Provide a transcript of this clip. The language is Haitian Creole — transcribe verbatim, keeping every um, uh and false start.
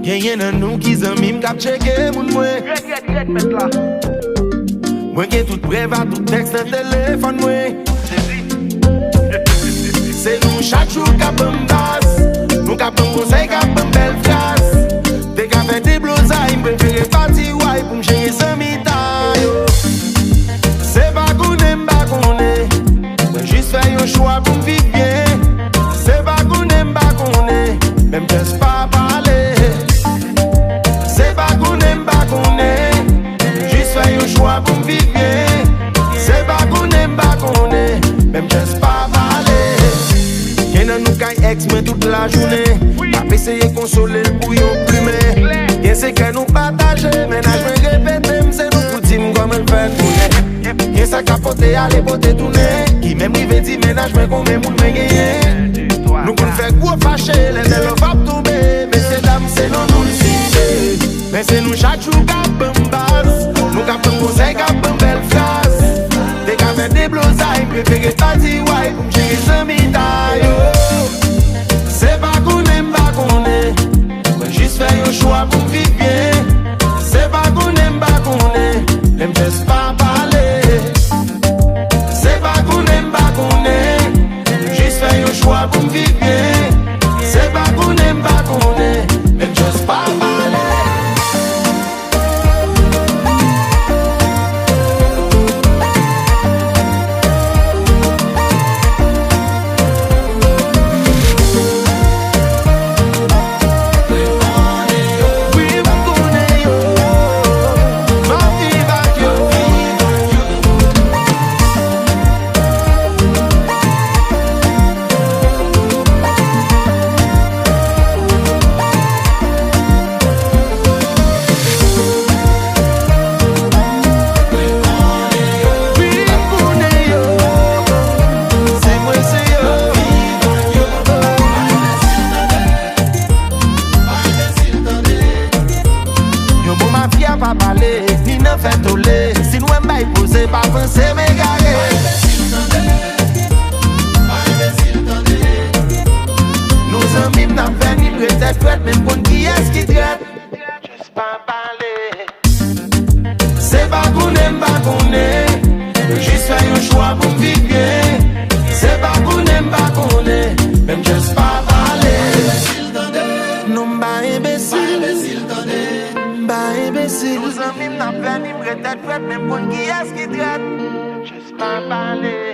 Genyen nan nou ki zanmi m k ap tcheke moun mwen. Red, red, red, mèt la. Mwen gen tout prèv a tout tèks nan telefòn mwen. Se nou chak jou k ap ban m baz. Nou k ap ban m konsèy, k ap ban m bèl fraz. Te ka fè deblozay, m prefere pati way pou m jere zanmi ta yo. Se pa konnen m pa konnen. Mwen jis fè yon chwa pou m viv byen. Se pa konnen m pa konnen. Men m just pa pale. Se pa konnen m pa konnen. Jis fè yon chwa pou m viv byen. Se pa konnen m pa konnen. Men m just pa pale. Gen nan nou kay èks mwen tout lajounen. M ap eseye konsole l pou yon plimen. Gen sekrè nou pataje. Mennaj mwen repete m, se nou pou di m kòman l fè tounen. Gen sa k ap pote ale, pote tounen. Ki menm rive di mennaj mwen konbyen moun mwen genyen. Nou konn fè gwo fache, lè bèl lòv ap tonbe. Mesye dam, se non nou l site. Men se nou chak jou k ap ban m baz. Nou k ap ban m konsèy, k ap ban m bèl fraz. Te ka fè deblozay, m prefere pati way pou m jere zanmi ta yo. Se pa konnen m pa konnen. Mwen jis fè yon chwa pou m viv byen. Se pa konnen m pa konnen. Men m just pa pale. Se pa konnen m pa konnen. Jis fè yon chwa pou m viv byen. Se pa konnen m pa konnen. Men m just pa pale. Yon bon mafya pa pale, ni nan fè tole. Si n wè m bay poze, pa panse m egare. Nou zanmi m, n ap fè ni dwe tèt frèt, men m konn kiyès ki trèt. Just pa pale. Se pa konnen m pa konnen. Mwen jis fè yon chwa pou m viv byen. Se pa konnen m pa konnen. Men m just pa pale. Non, m pa enbesil. M pa enbesil. Nou zanmi m, n ap fè ni dwe tèt frèt, men m konn kiyès ki trèt. Just pa pale.